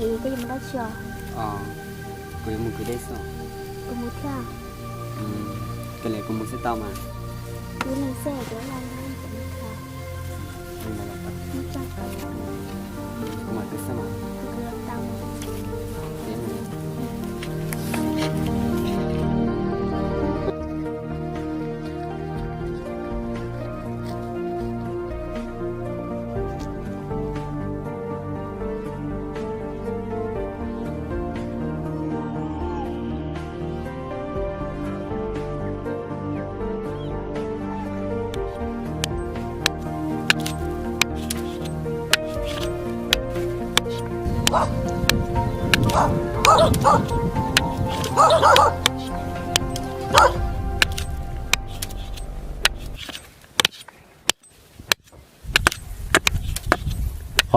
Koj yuav mus dab tsi os? Kuv yuav mus kwv dej xwb. Kuv mus thiab. Koj li kuv mus xwb tau mas. Kuv mus xwb kuv los. Kuv mus xwb mas.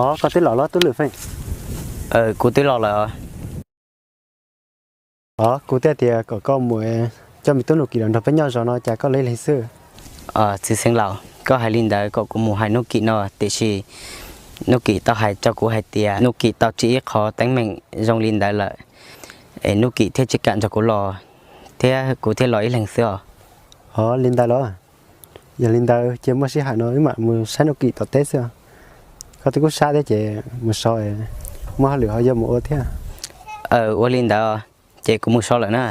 Os, koj twb los los tub Lwm Feej? Kuv twb los lawm. Os, kuv thiaj tias kom koj mus coj me tub Nuj Kim los nrog peb nyob zos no cas koj los ib leeg xwb? Txiv xeev laus, koj hais li ntawd kom kuv mus hais Nuj Kim no, tiam sis Nuj Kim tau hais rau kuv hais tias Nuj Kim tau ris ib qho teeb meem zoo li ntawd lawm, es Nuj Kim thiaj tsis kam nrog kuv los, thiab kuv thiaj los ib leeg xwb os. Os, li ntawd los? Yog li ntawd ces muaj sij hawm no wb mam mus saib Nuj Kim tom teb xwb. Koj twb kub sab thiab ces mus so, muaj hauj lwm ho yuav mus ua thiab. Ua li ntawd, ces kuv mus so lawm na.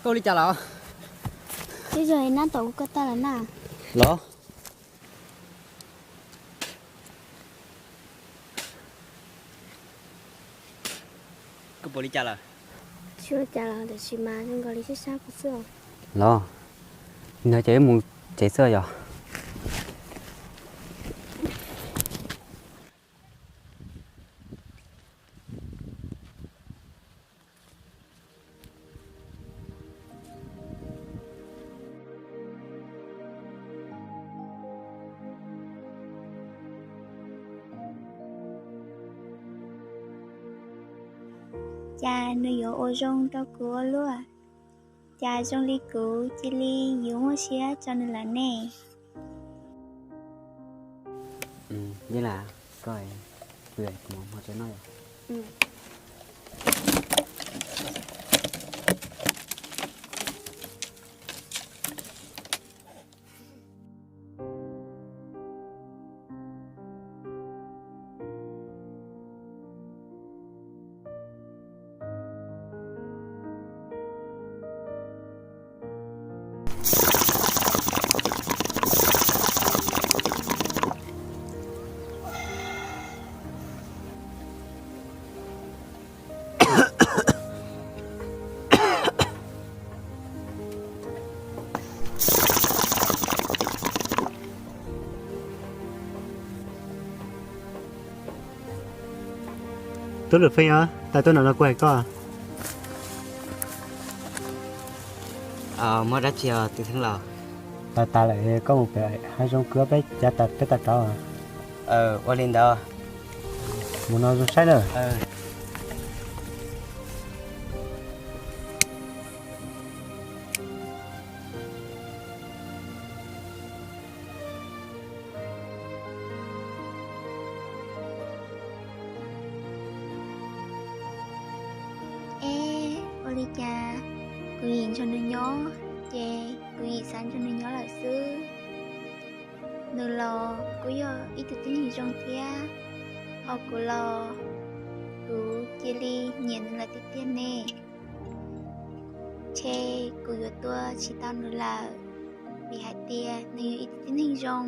Koj ua li cas lawm? Twb yog nab tom kuv koj tag lawm na. Los? Koj puas li cas lawm? Tsis ua cas los, tiam sis mas zoo nkaus li sab sab kuv xwb. Los, li ntawd ces wb mus tsev xwb yog. Cas nws yuav ua zoo rau kuv ua luaj, cas zoo li kuv cia li yuav muaj siab rau nws lawm ne. Yeej Lam, koj, kuv mus hmo tsev no os. Tub Lwm Feej, tais tuaj no no kuv hais koj. Muaj dab tsi os txiv xeev laus? Tas tas lawm, koj mus pem hav zoov kwv peb cav tas peb tau rov. Ua li ntawd. Mus no zoo saib na. Eb, ua li cas kuv yim nrog nws nyob ces kuv yim xav nrog nws nyob lawm xwb. Nws los kuj yog ib tug tib neeg zoo thiab, ho kuv los kuv cia li nyiam nws lawm tiag tiag ne. Ntshe kuv yuav tua tsis tau nws lawm, vim hais tias nws yog ib tug tib neeg zoo.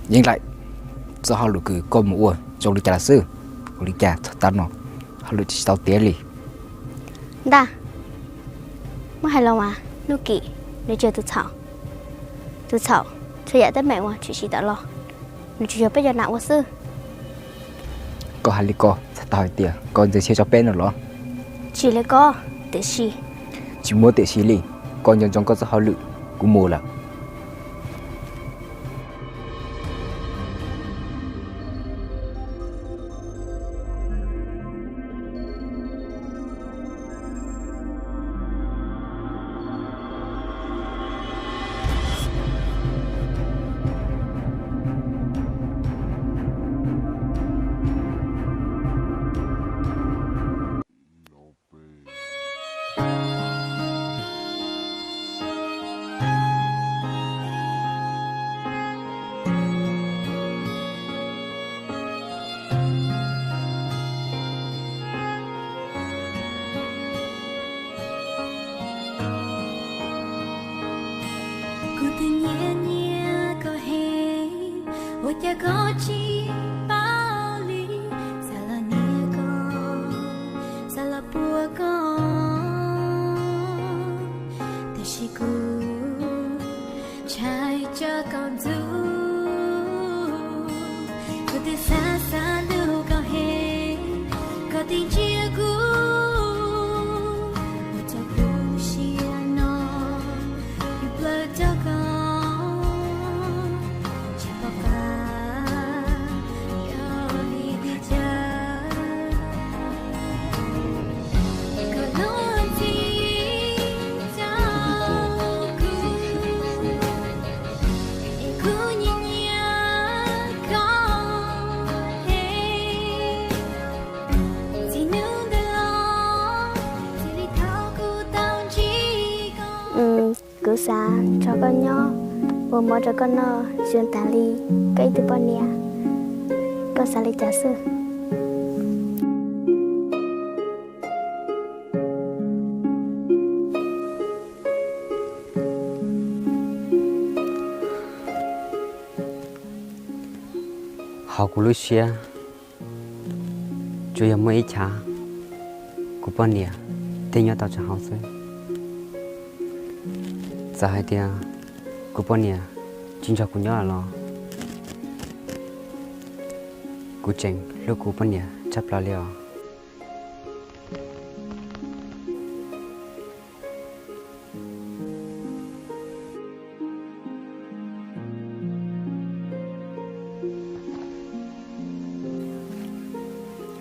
Yeej Laim, txoj hauj lwm kws koj mus ua zoo li cas lawm xwb? Ua li cas txog tav no hauj lwm tsis tau tiav li? Ntag, muab hais los mas Nuj Kim nws tsis yog tus txhaum. Tus txhaum txhua yam teeb meem uas tshwm sim tawm los, nws tsuas yog peb cov nam ua xwb. Koj hais li ko txhais tau hais tias koj ntxias siab rau peb no los? Tsis li ko, tiam sis... Tsis muaj tiam sis li, koj nco ntsoov koj txoj hauj lwm, kuv mus lawm. Kuv twb nyiam nyiam koj heev, ua cas koj tsis paub li? Xav los nyiam koj, xav los puag koj, tiam sis kuv ntshai tsam koj ntxub. Kuv twb xav xav hlub koj heev, koj tsis ntsia kuv, ua rau kuv lub siab no yuav plawv rau koj, tsis pom qab yog vim li cas. Koj luag ntxhi rau kuv, es kuv nyiam nyiam koj heev. Txij hnub ntawd los, txij li thaum kuv tau ntsib koj, kuv xav nrog koj nyob, ua mov rau koj noj zoo tas li koj ib tug poj niam. Koj xav li cas xwb? Hauv kuv lub siab tsuas yog muaj ib chav kuv poj niam thiaj nyob tau tseem hauv xwb. Txawm hais tias kuv poj niam tsis nrog kuv nyob los, kuv tseem hlub kuv poj niam tshaj plaws li os.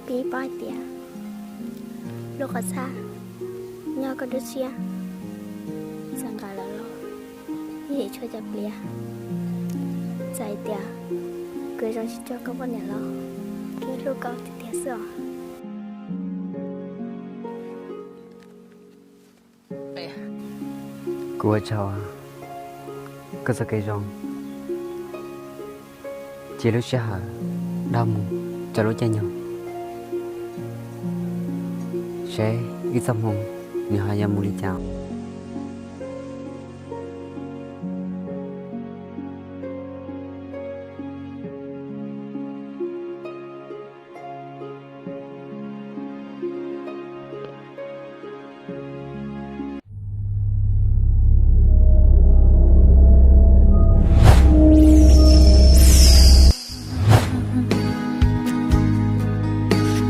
Peb paub hais tias lub qhov txhab nyob koj lub siab, txawm nqa lawm los yeej yuav tshuav cov pliav. Txawm hais tias kuv zoo siab rau koj poj niam los, kuv hlub koj tiag tiag xwb os. Kuv ua tsaug koj txoj kev zoo, cia lub sij hawm dhau mus rau lub caij nyoog, seb ib txoj hmoo nws ho yuav mus li cas.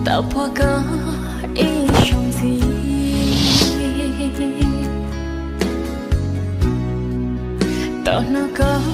Tau pom koj ib zaug ntxiv, tau hnov koj